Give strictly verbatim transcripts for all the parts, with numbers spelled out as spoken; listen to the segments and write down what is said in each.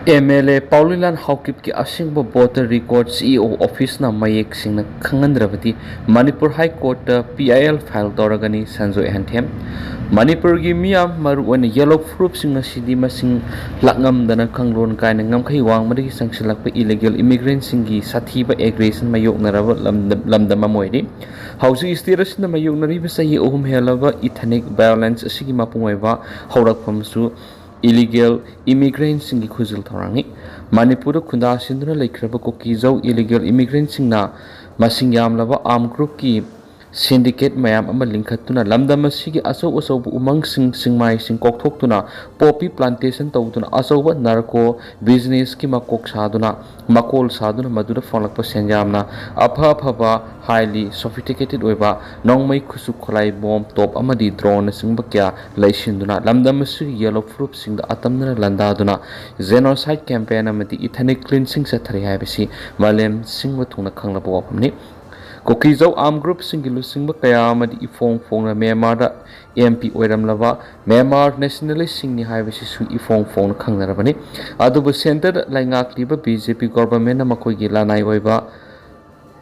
M L A Paolienlal ꯍꯥꯎꯀꯤꯞꯀꯤ ꯑꯁꯦꯡꯕ voter record ꯁꯤ ꯏ ꯑꯣ ꯑꯣꯐꯤꯁꯅ ꯃꯌꯦꯛ ꯁꯦꯡꯅ ꯈꯪꯍꯟꯗ꯭ꯔꯕꯗꯤ ꯃꯅꯤꯄꯨꯔ ꯍꯥꯏ ꯀꯣꯔꯠꯇ P I L file ꯇꯧꯔꯒꯅꯤ, Sanjoy ꯍꯦꯟꯊꯦꯝ꯫ ꯃꯅꯤꯄꯨꯔꯒꯤ ꯃꯤꯌꯥꯝ, ꯃꯔꯨꯑꯣꯏꯅ ꯌꯦꯜꯂꯣ ꯐꯨꯔꯨꯞꯁꯤꯡ ꯑꯁꯤꯗꯤ ꯃꯁꯤꯡ ꯂꯥꯛꯉꯝꯗꯅ ꯀꯥꯡꯂꯣꯟ ꯀꯥꯏꯅ ꯉꯝꯈꯩ ꯋꯥꯡꯃꯗꯒꯤ ꯆꯪꯁꯤꯜꯂꯛꯄ ꯏꯂꯤꯒꯦꯜ ꯏꯃꯤꯒ꯭ꯔꯦꯟꯁꯤꯡꯒꯤ ꯁꯥꯊꯤꯕ ꯑꯦꯒ꯭ꯔꯦꯁꯟ ꯃꯥꯌꯣꯛꯅꯔꯕ ꯂꯝꯗꯝ, ꯂꯝꯗꯝ ꯑꯃ ꯑꯣꯏꯔꯤ꯫ ꯍꯧꯖꯤꯛ ꯁ꯭ꯇꯦꯠ ꯑꯁꯤꯅ ꯃꯥꯌꯣꯛꯅꯔꯤꯕ ꯆꯍꯤ ꯑꯍꯨꯝ ꯍꯦꯜꯂꯕ ꯏꯊꯅꯤꯛ ꯚꯥꯏꯑꯣꯂꯦꯟꯁ ꯑꯁꯤꯒꯤ ꯃꯄꯨꯡ ꯑꯣꯏꯕ ꯍꯧꯔꯛꯐꯝꯁꯨ ꯏꯂꯤꯒꯦꯜ ꯏꯃꯤꯒ꯭ꯔꯦꯟꯁꯤꯡꯒꯤ ꯈꯨꯖꯤꯜ ꯊꯧꯔꯥꯡꯅꯤ꯫ ꯃꯅꯤꯄꯨꯔꯗ ꯈꯨꯟꯗꯥꯁꯤꯟꯗꯨꯅ ꯂꯩꯈ꯭ꯔꯕ ꯀꯨꯀꯤꯖꯧ ꯏꯂꯤꯒꯦꯜ ꯏꯃꯤꯒ꯭ꯔꯦꯟꯁꯤꯡꯅ ꯃꯁꯤꯡ ꯌꯥꯝꯂꯕ ꯑꯥꯔꯝ ꯒ꯭ꯔꯨꯞꯀꯤ ꯁꯤꯟꯗꯤꯀꯦꯠ ꯃꯌꯥꯝ ꯑꯃ ꯂꯤꯡꯈꯠꯇꯨꯅ ꯂꯝꯗꯝ ꯑꯁꯤꯒꯤ ꯑꯆꯧ ꯑꯆꯧꯕ ꯎꯃꯪꯁꯤꯡ, ꯆꯤꯡꯃꯥꯏꯁꯤꯡ ꯀꯣꯛꯊꯣꯛꯇꯨꯅ, ꯄꯣꯄꯤ ꯄ꯭ꯂꯥꯟꯇꯦꯁꯟ ꯇꯧꯗꯨꯅ, ꯑꯆꯧꯕ ꯅꯥꯔꯀꯣ ꯕꯤꯖꯤꯅꯦꯁꯀꯤ ꯃꯀꯣꯛ ꯁꯥꯗꯨꯅ, ꯃꯀꯣꯜ ꯁꯥꯗꯨꯅ, ꯃꯗꯨꯗ ꯐꯪꯂꯛꯄ ꯁꯦꯟꯌꯥꯝꯅ ꯑꯐ ꯑꯐꯕ, ꯍꯥꯏꯂꯤ ꯁꯣꯐꯤꯁꯇꯤꯀꯦꯇꯦꯠ ꯑꯣꯏꯕ ꯅꯣꯡꯃꯩ, ꯈꯨꯠꯁꯨ ꯈꯨꯠꯂꯥꯏ, ꯕꯣꯝ, ꯇꯣꯞ ꯑꯃꯗꯤ ꯗ꯭ꯔꯣꯟꯅꯆꯤꯡꯕ ꯀꯌꯥ ꯂꯩꯁꯤꯟꯗꯨꯅ, ꯂꯝꯗꯝ ꯑꯁꯤꯒꯤ ꯌꯦꯜꯂꯣ ꯐꯨꯔꯨꯞꯁꯤꯡꯗ ꯑꯇꯝꯅꯅ ꯂꯥꯟꯗꯥꯗꯨꯅ ꯖꯦꯅꯣꯁꯥꯏꯠ ꯀꯦꯝꯄꯦꯟ ꯑꯃꯗꯤ ꯏꯊꯅꯤꯛ ꯀ꯭ꯂꯤꯟꯁꯤꯡ ꯆꯠꯊꯔꯤ ꯍꯥꯏꯕꯁꯤ ꯃꯥꯂꯦꯝ ꯁꯤꯟꯕ ꯊꯨꯡꯅ ꯈꯪꯂꯕ ꯋꯥꯐꯝꯅꯤ꯫ ꯀꯨꯀꯤꯖꯧ ꯑꯥꯔꯝ ꯒ꯭ꯔꯨꯞꯁꯤꯡꯒꯤ ꯂꯨꯆꯤꯡꯕ ꯀꯌꯥ ꯑꯃꯗꯤ ꯏꯐꯣꯡ ꯐꯣꯡꯅ ꯃ꯭ꯌꯥꯟꯃꯥꯔꯗ ꯑꯦꯝ ꯄꯤ ꯑꯣꯏꯔꯝꯂꯕ ꯃ꯭ꯌꯥꯟꯃꯥꯔ ꯅꯦꯁꯅꯦꯂꯤꯁꯁꯤꯡꯅꯤ ꯍꯥꯏꯕꯁꯤꯁꯨ ꯏꯐꯣꯡ ꯐꯣꯡꯅ ꯈꯪꯅꯔꯕꯅꯤ꯫ ꯑꯗꯨꯕꯨ ꯁꯦꯟꯇꯔꯗ ꯂꯩꯉꯥꯛꯂꯤꯕ ꯕꯤ ꯖꯦ ꯄꯤ ꯒꯣꯚꯔꯟꯃꯦꯟꯠꯅ ꯃꯈꯣꯏꯒꯤ ꯂꯅꯥꯏ ꯑꯣꯏꯕ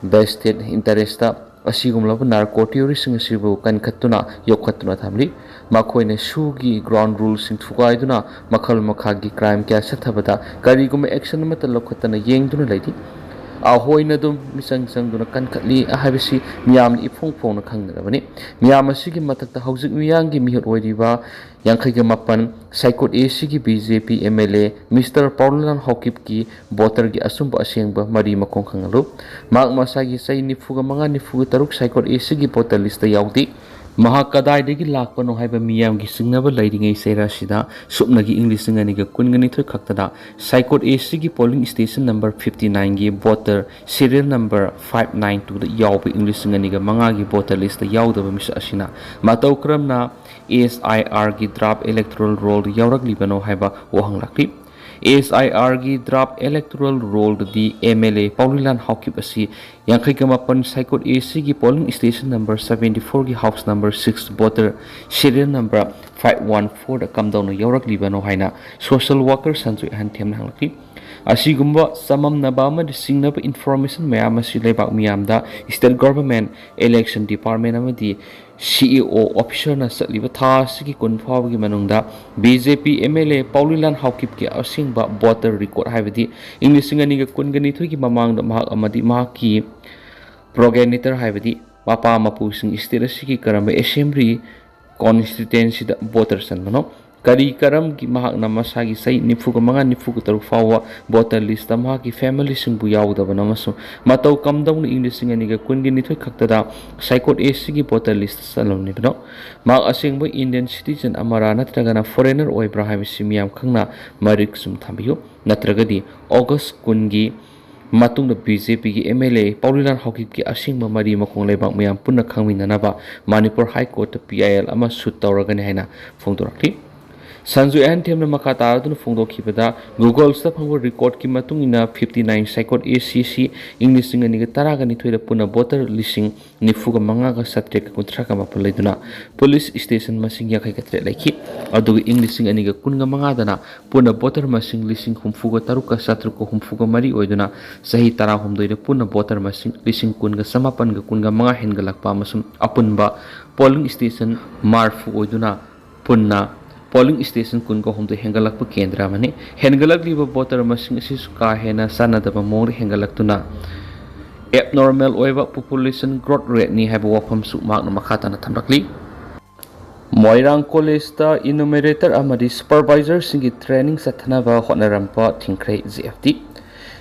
ꯚꯦꯁꯇꯦꯠ ꯏꯟꯇꯔꯦꯁꯇ ꯑꯁꯤꯒꯨꯝꯂꯕ ꯅꯥꯔꯀꯣ ꯇꯤꯑꯣꯔꯤꯁꯤꯡ ꯑꯁꯤꯕꯨ ꯀꯟꯈꯠꯇꯨꯅ, ꯌꯣꯛꯈꯠꯇꯨꯅ ꯊꯝꯂꯤ꯫ ꯃꯈꯣꯏꯅ ꯁꯨꯒꯤ ꯒ꯭ꯔꯥꯎꯟ ꯔꯨꯜꯁꯤꯡ ꯊꯨꯒꯥꯏꯗꯨꯅ ꯃꯈꯜ ꯃꯈꯥꯒꯤ ꯀ꯭ꯔꯥꯏꯝ ꯀꯌꯥ ꯆꯠꯊꯕꯗ ꯀꯔꯤꯒꯨꯝꯕ ꯑꯦꯛꯁꯟ ꯑꯃꯠꯇ ꯂꯧꯈꯠꯇꯅ ꯌꯦꯡꯗꯨꯅ ꯂꯩꯔꯤ꯫ ꯑꯍꯣꯏꯅ ꯑꯗꯨꯝ ꯃꯤꯆꯪ ꯆꯪꯗꯨꯅ ꯀꯟꯈꯠꯂꯤ ꯍꯥꯏꯕꯁꯤ ꯃꯤꯌꯥꯝꯅ ꯏꯐꯣꯡ ꯐꯣꯡꯅ ꯈꯪꯅꯔꯕꯅꯤ꯫ ꯃꯤꯌꯥꯝ ꯑꯁꯤꯒꯤ ꯃꯊꯛꯇ ꯍꯧꯖꯤꯛ ꯃꯤꯌꯥꯝꯒꯤ ꯃꯤꯍꯨꯠ ꯑꯣꯏꯔꯤꯕ ꯌꯥꯡꯈꯩꯒ ꯃꯥꯄꯟ ꯁꯥꯏꯀꯣꯠ ꯑꯦ ꯁꯤꯒꯤ B J P M L A mister Paolan ꯍꯥꯎꯀꯤꯞꯀꯤ ꯚꯣꯇꯔꯒꯤ ꯑꯆꯨꯝꯕ ꯑꯁꯦꯡꯕ ꯃꯔꯤ ꯃꯈꯣꯡ ꯈꯪꯍꯜꯂꯨ꯫ ꯃꯍꯥꯛ ꯃꯁꯥꯒꯤ ꯆꯍꯤ ꯅꯤꯐꯨꯒ ꯃꯉꯥ, ꯅꯤꯐꯨꯒ ꯇꯔꯨꯛ ꯁꯥꯏꯀꯣꯠ ꯑꯦ ꯁꯤꯒꯤ ꯚꯣꯇꯔ ꯂꯤꯁꯇ ꯌꯥꯎꯗꯦ꯫ ꯃꯍꯥꯛ ꯀꯗꯥꯏꯗꯒꯤ ꯂꯥꯛꯄꯅꯣ ꯍꯥꯏꯕ ꯃꯤꯌꯥꯝꯒꯤ ꯆꯤꯡꯅꯕ ꯂꯩꯔꯤꯉꯩ ꯆꯩꯔꯥꯁꯤꯗ ꯁꯨꯞꯅꯒꯤ ꯏꯪ ꯂꯤꯁꯤꯡ ꯑꯅꯤꯒ ꯀꯨꯟꯒ ꯅꯤꯊꯣꯏ ꯈꯛꯇꯗ ꯁꯥꯏꯀꯣꯠ ꯑꯦ ꯁꯤꯒꯤ ꯄꯣꯂꯤꯡ ꯁ꯭ꯇꯦꯁꯟ ꯅꯝꯕꯔ ꯐꯤꯐꯇꯤ ꯅꯥꯏꯟꯒꯤ voter serial number five nine ꯇꯨꯗ ꯌꯥꯎꯕ ꯏꯪ ꯂꯤꯁꯤꯡ ꯑꯅꯤꯒ ꯃꯉꯥꯒꯤ ꯚꯣꯇꯔ ꯂꯤꯁꯇ ꯌꯥꯎꯗꯕ ꯃꯤꯁꯛ ꯑꯁꯤꯅ ꯃꯇꯧ ꯀꯔꯝꯅ ꯑꯦꯁ ꯑꯥꯏ ꯑꯥꯔꯒꯤ ꯗ꯭ꯔꯥꯐ ꯏꯂꯦꯛꯇꯣꯔꯦꯜ ꯔꯣꯜꯗ ꯌꯥꯎꯔꯛꯂꯤꯕꯅꯣ ꯍꯥꯏꯕ ꯋꯥꯍꯪ ꯂꯥꯛꯂꯤ꯫ ꯑꯦꯁ ꯑꯥꯏ ꯑꯥꯔꯒꯤ ꯗ꯭ꯔꯥꯐ ꯏꯂꯦꯛꯇꯣꯔꯦꯜ ꯔꯣꯜꯗꯗꯤ M L A Paolienlal Haokip ꯑꯁꯤ ꯌꯥꯡꯈꯩꯒ ꯃꯥꯄꯟ ꯁꯥꯏꯀꯣꯠ ꯑꯦ ꯁꯤꯒꯤ ꯄꯣꯂꯤꯡ ꯁ꯭ꯇꯦꯁꯟ ꯅꯝꯕꯔ ꯁꯕꯦꯟꯇꯤ ꯐꯣꯔꯒꯤ house number six voter serial number five one ꯐꯣꯔꯗ ꯀꯝꯗꯧꯅ ꯌꯥꯎꯔꯛꯂꯤꯕꯅꯣ ꯍꯥꯏꯅ ꯁꯣꯁꯤꯌꯦꯜ ꯋꯥꯔꯀꯔ ꯁꯟꯖꯣꯏ ꯑꯍꯟꯊꯦꯝꯅ ꯍꯪꯂꯛꯂꯤ꯫ ꯑꯁꯤꯒꯨꯝꯕ ꯆꯃꯝꯅꯕ ꯑꯃꯗꯤ ꯆꯤꯡꯅꯕ ꯏꯟꯐꯣꯔꯃꯦꯁꯟ ꯃꯌꯥꯝ ꯑꯁꯤ ꯂꯩꯕꯥꯛ ꯃꯤꯌꯥꯝꯗ ꯁ꯭ꯇꯦꯠ ꯒꯚꯔꯟꯃꯦꯟꯠ, ꯏꯂꯦꯛꯁꯟ ꯗꯤꯄꯥꯔꯠꯃꯦꯟꯠ ꯑꯃꯗꯤ ꯁꯤ ꯏ ꯑꯣ ꯑꯣꯐꯤꯁꯔꯅ ꯆꯠꯂꯤꯕ ꯊꯥ ꯑꯁꯤꯒꯤ ꯀꯨꯟ ꯐꯥꯎꯕꯒꯤ ꯃꯅꯨꯡꯗ B J P M L A Paolienlal ꯍꯥꯎꯀꯤꯞꯀꯤ ꯑꯁꯦꯡꯕ ꯚꯣꯇꯔ ꯔꯦꯀꯣꯔꯗ, ꯍꯥꯏꯕꯗꯤ ꯏꯪ ꯂꯤꯁꯤꯡ ꯑꯅꯤꯒ ꯀꯨꯟꯒ ꯅꯤꯊꯣꯏꯒꯤ ꯃꯃꯥꯡꯗ ꯃꯍꯥꯛ ꯑꯃꯗꯤ ꯃꯍꯥꯛꯀꯤ ꯄ꯭ꯔꯣꯒꯦꯅꯤꯇꯔ, ꯍꯥꯏꯕꯗꯤ ꯃꯄꯥ ꯃꯄꯨꯁꯤꯡ, ꯁ꯭ꯇꯦꯠ ꯑꯁꯤꯒꯤ ꯀꯔꯝꯕ ꯑꯦꯁꯦꯝꯕ꯭ꯂꯤ ꯀꯣꯟꯁꯇꯤꯇ꯭ꯋꯦꯟꯁꯤꯗ ꯚꯣꯇꯔ ꯆꯟꯕꯅꯣ, ꯀꯔꯤ ꯀꯔꯝꯒꯤ ꯃꯍꯥꯛꯅ ꯃꯁꯥꯒꯤ ꯆꯍꯤ ꯅꯤꯐꯨꯒ ꯃꯉꯥ, ꯅꯤꯐꯨꯒ ꯇꯔꯨꯛ ꯐꯥꯎꯕ ꯚꯣꯇꯔ ꯂꯤꯁꯇ ꯃꯍꯥꯛꯀꯤ ꯐꯦꯃꯤꯂꯤꯁꯤꯡꯕꯨ ꯌꯥꯎꯗꯕꯅꯣ ꯑꯃꯁꯨꯡ ꯃꯇꯧ ꯀꯝꯗꯧꯅ ꯏꯪ ꯂꯤꯁꯤꯡ ꯑꯅꯤꯒ ꯀꯨꯟꯒ ꯅꯤꯊꯣꯏ ꯈꯛꯇꯗ ꯁꯥꯏꯀꯣꯠ ꯑꯦ ꯁꯤꯒꯤ ꯚꯣꯇꯔ ꯂꯤꯁꯇ ꯆꯜꯂꯝꯂꯤꯕꯅꯣ? ꯃꯍꯥꯛ ꯑꯁꯦꯡꯕ ꯏꯟꯗꯤꯌꯟ ꯁꯤꯇꯤꯖꯟ ꯑꯃꯔꯥ ꯅꯠꯇ꯭ꯔꯒꯅ ꯐꯣꯔꯦꯅꯔ ꯑꯣꯏꯕ꯭ꯔꯥ ꯍꯥꯏꯕꯁꯤ ꯃꯤꯌꯥꯝ ꯈꯪꯅ ꯃꯔꯤꯛ ꯆꯨꯝ ꯊꯝꯕꯤꯌꯨ꯫ ꯅꯠꯇ꯭ꯔꯒꯗꯤ ꯑꯣꯒꯁ ꯀꯨꯟꯒꯤ ꯃꯇꯨꯡꯗ ꯕꯤ ꯖꯦ ꯄꯤꯒꯤ ꯑꯦꯝ ꯑꯦꯜ ꯑꯦ ꯄꯥꯎꯂꯤꯂꯥꯟ ꯍꯥꯎꯀꯤꯞꯀꯤ ꯑꯁꯦꯡꯕ ꯃꯔꯤ ꯃꯈꯣꯡ ꯂꯩꯕꯥꯛ ꯃꯤꯌꯥꯝ ꯄꯨꯟꯅ ꯈꯪꯃꯤꯟꯅꯅꯕ ꯃꯅꯤꯄꯨꯔ ꯍꯥꯏ ꯀꯣꯔꯠꯇ ꯄꯤ ꯑꯥꯏ ꯑꯦꯜ ꯑꯃ ꯁꯨꯠ ꯇꯧꯔꯒꯅꯤ ꯍꯥꯏꯅ ꯐꯣꯡꯗꯣꯔꯛꯂꯤ꯫ ꯁꯟꯖꯣꯏ ꯑꯍꯟꯊꯦꯝꯅ ꯃꯈꯥ ꯇꯥꯔꯗꯨꯅ ꯐꯣꯡꯗꯣꯛꯈꯤꯕꯗ, ꯒꯨꯒꯜꯁꯇ ꯐꯪꯕ ꯔꯦꯀꯣꯔꯗꯀꯤ ꯃꯇꯨꯡ ꯏꯟꯅ, ꯐꯤꯐꯇꯤ ꯅꯥꯏꯟ ꯁꯥꯏꯀꯣꯠ ꯑꯦ ꯁꯤ ꯑꯁꯤ ꯏꯪ ꯂꯤꯁꯤꯡ ꯑꯅꯤꯒ ꯇꯔꯥꯒ ꯅꯤꯊꯣꯏꯗ ꯄꯨꯟꯅ ꯚꯣꯇꯔ ꯂꯤꯁꯤꯡ ꯅꯤꯐꯨꯒ ꯃꯉꯥꯒ ꯆꯥꯇ꯭ꯔꯦꯠꯀ ꯀꯨꯟꯊ꯭ꯔꯥꯒ ꯃꯥꯄꯟ ꯂꯩꯗꯨꯅ, ꯄꯨꯂꯤꯁ ꯁ꯭ꯇꯦꯁꯟ ꯃꯁꯤꯡ ꯌꯥꯡꯈꯩꯒ ꯇꯔꯦꯠ ꯂꯩꯈꯤ꯫ ꯑꯗꯨꯒ ꯏꯪ ꯂꯤꯁꯤꯡ ꯑꯅꯤꯒ ꯀꯨꯟꯒ ꯃꯉꯥꯗꯅ ꯄꯨꯟꯅ ꯚꯣꯇꯔ ꯃꯁꯤꯡ ꯂꯤꯁꯤꯡ ꯍꯨꯝꯐꯨꯒ ꯇꯔꯨꯛꯀ ꯆꯥꯇ꯭ꯔꯨꯛꯀ ꯍꯨꯝꯐꯨꯒ ꯃꯔꯤ ꯑꯣꯏꯗꯨꯅ, ꯆꯍꯤ ꯇꯔꯥꯍꯨꯝꯗꯣꯏꯗ ꯄꯨꯟꯅ ꯚꯣꯇꯔ ꯃꯁꯤꯡ ꯂꯤꯁꯤꯡ ꯀꯨꯟꯒ ꯆꯃꯥꯄꯟꯒ ꯀꯨꯟꯒ ꯃꯉꯥ ꯍꯦꯟꯒꯠꯂꯛꯄ ꯑꯃꯁꯨꯡ ꯑꯄꯨꯟꯕ ꯄꯣꯂꯤꯡ ꯁ꯭ꯇꯦꯁꯟ ꯃꯔꯤꯐꯨ ꯑꯣꯏꯗꯨꯅ, ꯄꯨꯟꯅ ꯄꯣꯂꯤꯡ ꯁ꯭ꯇꯦꯁꯟ ꯀꯨꯟꯒ ꯍꯨꯝꯗꯣꯏ ꯍꯦꯟꯒꯠꯂꯛꯄ ꯀꯦꯟꯗ꯭ꯔ ꯑꯃꯅꯤ꯫ ꯍꯦꯟꯒꯠꯂꯛꯂꯤꯕ ꯚꯣꯇꯔ ꯃꯁꯤꯡ ꯑꯁꯤꯁꯨ ꯀꯥ ꯍꯦꯟꯅ ꯆꯥꯟꯅꯗꯕ ꯃꯑꯣꯡꯗ ꯍꯦꯟꯒꯠꯂꯛꯇꯨꯅ, ꯑꯦꯕꯅꯣꯔꯃꯦꯜ ꯑꯣꯏꯕ ꯄꯣꯄꯨꯂꯦꯁꯟ ꯒ꯭ꯔꯣꯠ ꯔꯦꯠꯅꯤ ꯍꯥꯏꯕ ꯋꯥꯐꯝꯁꯨ ꯃꯍꯥꯛꯅ ꯃꯈꯥ ꯇꯥꯅ ꯊꯝꯂꯛꯂꯤ꯫ ꯃꯣꯏꯔꯥꯡ ꯀꯣꯂꯦꯖꯇ ꯏꯅꯨꯃꯦꯔꯦꯇꯔ ꯑꯃꯗꯤ ꯁꯨꯄꯔꯚꯥꯏꯖꯔꯁꯤꯡꯒꯤ ꯇ꯭ꯔꯦꯅꯤꯡ ꯆꯠꯊꯅꯕ ꯍꯣꯠꯅꯔꯝꯕ ꯊꯤꯡꯈ꯭ꯔꯦ ꯖꯦ ꯑꯦꯐ ꯇꯤ꯫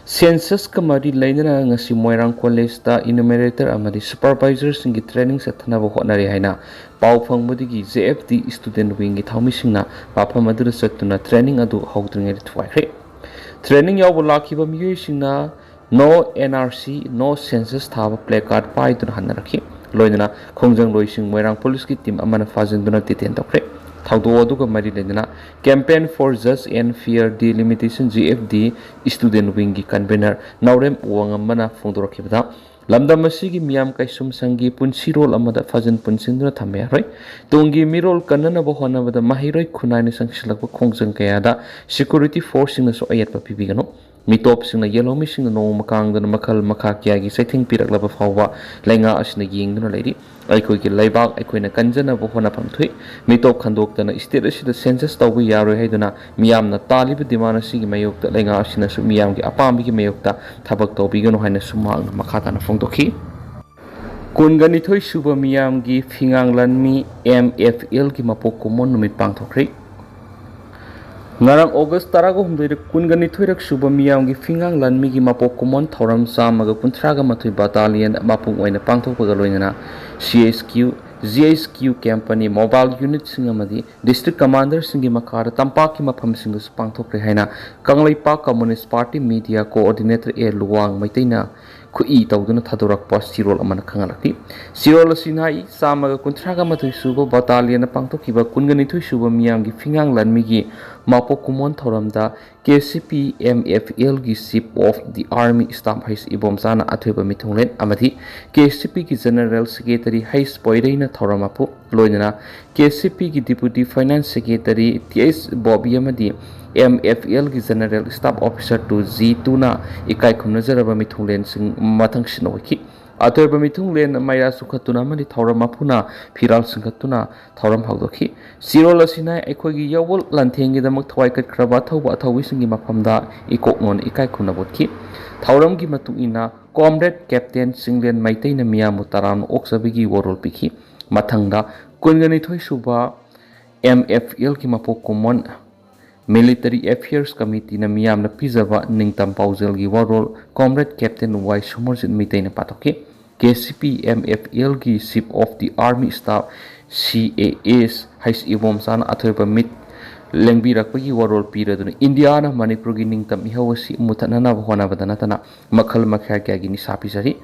ꯁꯦꯟꯁꯁꯀ ꯃꯔꯤ ꯂꯩꯅꯅ ꯉꯁꯤ ꯃꯣꯏꯔꯥꯡ ꯀꯣꯂꯦꯖꯇ ꯏꯅꯨꯃꯦꯔꯦꯇꯔ ꯑꯃꯗꯤ ꯁꯨꯄꯔꯚꯥꯏꯖꯔꯁꯤꯡꯒꯤ ꯇ꯭ꯔꯦꯅꯤꯡ ꯆꯠꯊꯅꯕ ꯍꯣꯠꯅꯔꯦ ꯍꯥꯏꯅ ꯄꯥꯎ ꯐꯪꯕꯗꯒꯤ ꯖꯦ ꯑꯦꯐ ꯇꯤ ꯁ꯭ꯇꯨꯗꯦꯟꯠ ꯋꯤꯡꯒꯤ ꯊꯧꯃꯤꯁꯤꯡꯅ ꯃꯐꯝ ꯑꯗꯨꯗ ꯆꯠꯇꯨꯅ ꯇ꯭ꯔꯦꯅꯤꯡ ꯑꯗꯨ ꯍꯧꯗ꯭ꯔꯤꯉꯩꯗ ꯊꯨꯒꯥꯏꯈ꯭ꯔꯦ꯫ ꯇ꯭ꯔꯦꯅꯤꯡ ꯌꯥꯎꯕ ꯂꯥꯛꯈꯤꯕ ꯃꯤꯑꯣꯏꯁꯤꯡꯅ "No N R C, No Census" ꯊꯥꯕ ꯄ꯭ꯂꯦ ꯀꯥꯔꯗ ꯄꯥꯏꯗꯨꯅ ꯍꯟꯅꯔꯛꯈꯤ꯫ ꯂꯣꯏꯅꯅ ꯈꯣꯡꯖꯪꯂꯣꯏꯁꯤꯡ ꯃꯣꯏꯔꯥꯡ ꯄꯨꯂꯤꯁꯀꯤ ꯇꯤꯝ ꯑꯃꯅ ꯐꯥꯖꯤꯟꯗꯨꯅ ꯗꯤꯇꯦꯟ ꯇꯧꯈ꯭ꯔꯦ꯫ ꯊꯧꯗꯣꯛ ꯑꯗꯨꯒ ꯃꯔꯤ ꯂꯩꯅꯅ Campaign for Just and Fair Delimitation, J F D, student ꯋꯤꯡꯒꯤ ꯀꯟꯚꯦꯅꯔ ꯅꯥꯎꯔꯦꯝ ꯋꯥꯉꯝꯕꯅ ꯐꯣꯡꯗꯣꯔꯛꯈꯤꯕꯗ, ꯂꯝꯗꯝ ꯑꯁꯤꯒꯤ ꯃꯤꯌꯥꯝ ꯀꯩꯁꯨꯝꯁꯪꯒꯤ ꯄꯨꯟꯁꯤꯔꯣꯜ ꯑꯃꯗ ꯐꯖꯟ ꯄꯨꯟꯁꯤꯟꯗꯨꯅ ꯊꯝꯕ ꯌꯥꯔꯣꯏ꯫ ꯇꯨꯡꯒꯤ ꯃꯤꯔꯣꯜ ꯀꯟꯅꯅꯕ ꯍꯣꯠꯅꯕꯗ ꯃꯍꯩꯔꯣꯏ ꯈꯨꯟꯅꯥꯏꯅ ꯆꯪꯁꯤꯜꯂꯛꯄ ꯈꯣꯡꯖꯪ ꯀꯌꯥꯗ security forceꯁꯤꯡꯅꯁꯨ ꯑꯌꯦꯠꯄ ꯄꯤꯕꯤꯒꯅꯨ꯫ ꯃꯤꯇꯣꯞꯁꯤꯡꯅ ꯌꯦꯜꯍꯧꯃꯤꯁꯤꯡꯅ ꯅꯣꯡꯃ ꯀꯥꯡꯗꯅ ꯃꯈꯜ ꯃꯈꯥ ꯀꯌꯥꯒꯤ ꯆꯩꯊꯦꯡ ꯄꯤꯔꯛꯂꯕ ꯐꯥꯎꯕ ꯂꯩꯉꯥꯛ ꯑꯁꯤꯅ ꯌꯦꯡꯗꯨꯅ ꯂꯩꯔꯤ꯫ ꯑꯩꯈꯣꯏꯒꯤ ꯂꯩꯕꯥꯛ ꯑꯩꯈꯣꯏꯅ ꯀꯟꯖꯅꯕ ꯍꯣꯠꯅꯐꯝ ꯊꯣꯛꯏ꯫ ꯃꯤꯇꯣꯞ ꯈꯟꯗꯣꯛꯇꯅ state ꯑꯁꯤꯗ census ꯇꯧꯕ ꯌꯥꯔꯣꯏ ꯍꯥꯏꯗꯨꯅ ꯃꯤꯌꯥꯝꯅ ꯇꯥꯜꯂꯤꯕ demand ꯑꯁꯤꯒꯤ ꯃꯥꯌꯣꯛꯇ ꯂꯩꯉꯥꯛ ꯑꯁꯤꯅꯁꯨ ꯃꯤꯌꯥꯝꯒꯤ ꯑꯄꯥꯝꯕꯒꯤ ꯃꯥꯌꯣꯛꯇ ꯊꯕꯛ ꯇꯧꯕꯤꯒꯅꯨ ꯍꯥꯏꯅꯁꯨ ꯃꯍꯥꯛꯅ ꯃꯈꯥ ꯇꯥꯅ ꯐꯣꯡꯗꯣꯛꯈꯤ꯫ ꯀꯨꯟꯒ ꯅꯤꯊꯣꯏ ꯁꯨꯕ ꯃꯤꯌꯥꯝꯒꯤ ꯐꯤꯉꯥꯡ ꯂꯥꯟꯃꯤ MFLꯒꯤ ꯃꯄꯣꯛ ꯀꯨꯝꯑꯣꯟ ꯅꯨꯃꯤꯠ ꯄꯥꯡꯊꯣꯛꯈ꯭ꯔꯦ꯫ ꯉꯔꯥꯡ August ꯇꯔꯥꯒ ꯍꯨꯝꯗꯣꯏꯗ ꯀꯨꯟꯒ ꯅꯤꯊꯣꯏꯔꯛ ꯁꯨꯕ ꯃꯤꯌꯥꯝꯒꯤ ꯐꯤꯉꯥꯡ ꯂꯥꯟꯃꯤꯒꯤ ꯃꯄꯣꯛ ꯀꯨꯝꯑꯣꯟ ꯊꯧꯔꯝ ꯆꯥꯝꯃꯒ ꯀꯨꯟꯊ꯭ꯔꯥꯒ ꯃꯥꯊꯣꯏ battalion ꯃꯄꯨꯡ ꯑꯣꯏꯅ ꯄꯥꯡꯊꯣꯛꯄꯒ ꯂꯣꯏꯅꯅ CHQ, GHQ camp ꯑꯅꯤ, mobile unitꯁꯤꯡ ꯑꯃꯗꯤ district commanderꯁꯤꯡꯒꯤ ꯃꯈꯥꯗ ꯇꯝꯄꯥꯛꯀꯤ ꯃꯐꯝꯁꯤꯡꯗꯁꯨ ꯄꯥꯡꯊꯣꯛꯈ꯭ꯔꯦ ꯍꯥꯏꯅ Kangleipak Communist Party Media Coordinator A Luwang ꯃꯩꯇꯩꯅ ꯈꯨꯠꯏ ꯇꯧꯗꯨꯅ ꯊꯥꯗꯣꯔꯛꯄ ꯆꯦꯔꯣꯜ ꯑꯃꯅ ꯈꯪꯍꯜꯂꯛꯂꯤ꯫ ꯆꯦꯔꯣꯜ ꯑꯁꯤꯅ ꯆꯥꯝꯃꯒ ꯀꯨꯟꯊ꯭ꯔꯥꯒ ꯃꯥꯊꯣꯏ ꯁꯨꯕ battalionꯅ ꯄꯥꯡꯊꯣꯛꯈꯤꯕ ꯀꯨꯟꯒ ꯅꯤꯊꯣꯏ ꯁꯨꯕ ꯃꯤꯌꯥꯝꯒꯤ ꯐꯤꯉꯥꯡ ꯂꯥꯟꯃꯤꯒꯤ ꯃꯄꯣꯛ ꯀꯨꯝꯑꯣꯟ ꯊꯧꯔꯝꯗ KCP MFLꯒꯤ Chief of the Army Staff H ꯏꯕꯣꯝꯆꯥꯅ ꯑꯊꯣꯏꯕ ꯃꯤꯊꯨꯡꯂꯦꯟ ꯑꯃꯗꯤ KCPꯒꯤ General Secretary H ꯄꯣꯏꯔꯩꯅ ꯊꯧꯔꯝ ꯃꯄꯨ, ꯂꯣꯏꯅꯅ KCPꯒꯤ Deputy Finance Secretary Th Bobby ꯑꯃꯗꯤ MFLꯒꯤ General Staff Officer two G two ꯅ ꯏꯀꯥꯏ ꯈꯨꯝꯅꯖꯔꯕ ꯃꯤꯊꯨꯡꯂꯦꯟꯁꯤꯡ ꯃꯊꯪꯁꯤꯠꯅ ꯑꯣꯏꯈꯤ꯫ ꯑꯊꯣꯏꯕ ꯃꯤꯊꯨꯡꯂꯦꯟ ꯃꯩꯔꯥ ꯆꯨꯈꯠꯇꯨꯅ ꯑꯃꯗꯤ ꯊꯧꯔꯝ ꯃꯄꯨꯅ ꯐꯤꯔꯥꯜ ꯆꯤꯡꯈꯠꯇꯨꯅ ꯊꯧꯔꯝ ꯍꯧꯗꯣꯛꯈꯤ꯫ ꯆꯦꯔꯣꯜ ꯑꯁꯤꯅ ꯑꯩꯈꯣꯏꯒꯤ ꯌꯥꯑꯣꯜ ꯂꯥꯟꯊꯦꯡꯒꯤꯗꯃꯛ ꯊꯋꯥꯏ ꯀꯠꯈ꯭ꯔꯕ ꯑꯊꯧꯕ ꯑꯊꯧꯕꯤꯁꯤꯡꯒꯤ ꯃꯐꯝꯗ ꯏꯀꯣꯛꯅꯣꯟ ꯏꯀꯥꯏ ꯈꯨꯝꯅꯕ ꯎꯠꯈꯤ꯫ ꯊꯧꯔꯝꯒꯤ ꯃꯇꯨꯡ ꯏꯟꯅ Comrade Captain ꯆꯤꯡꯂꯦꯟ ꯃꯩꯇꯩꯅ ꯃꯤꯌꯥꯝꯕꯨ ꯇꯔꯥꯝꯅ ꯑꯣꯛꯆꯕꯒꯤ ꯋꯥꯔꯣꯜ ꯄꯤꯈꯤ꯫ ꯃꯊꯪꯗ ꯀꯨꯟꯒ ꯅꯤꯊꯣꯏ ꯁꯨꯕ MFLꯒꯤ ꯃꯄꯣꯛ ꯀꯨꯝꯑꯣꯟ Military Affairs Committeeꯅ ꯃꯤꯌꯥꯝꯅ ꯄꯤꯖꯕ ꯅꯤꯡꯇꯝ ꯄꯥꯎꯖꯦꯜꯒꯤ ꯋꯥꯔꯣꯜ Comrade Captain Y ꯁꯨꯃꯔꯖꯤꯠ ꯃꯩꯇꯩꯅ ꯄꯥꯊꯣꯛꯈꯤ꯫ KCP MFLꯒꯤ Chief of the Army Staff CAS H ꯏꯕꯣꯝꯆꯥꯅ ꯑꯊꯣꯏꯕ ꯃꯤꯠ ꯂꯦꯡꯕꯤꯔꯛꯄꯒꯤ ꯋꯥꯔꯣꯜ ꯄꯤꯔꯗꯨꯅ ꯏꯟꯗꯤꯌꯥꯅ ꯃꯅꯤꯄꯨꯔꯒꯤ ꯅꯤꯡꯇꯝ ꯏꯍꯧ ꯑꯁꯤ ꯃꯨꯊꯠꯅꯅꯕ ꯍꯣꯠꯅꯕꯗ ꯅꯠꯇꯅ ꯃꯈꯜ ꯃꯈꯥ ꯀꯌꯥꯒꯤ ꯅꯤꯁꯥ ꯄꯤꯖꯔꯤ꯫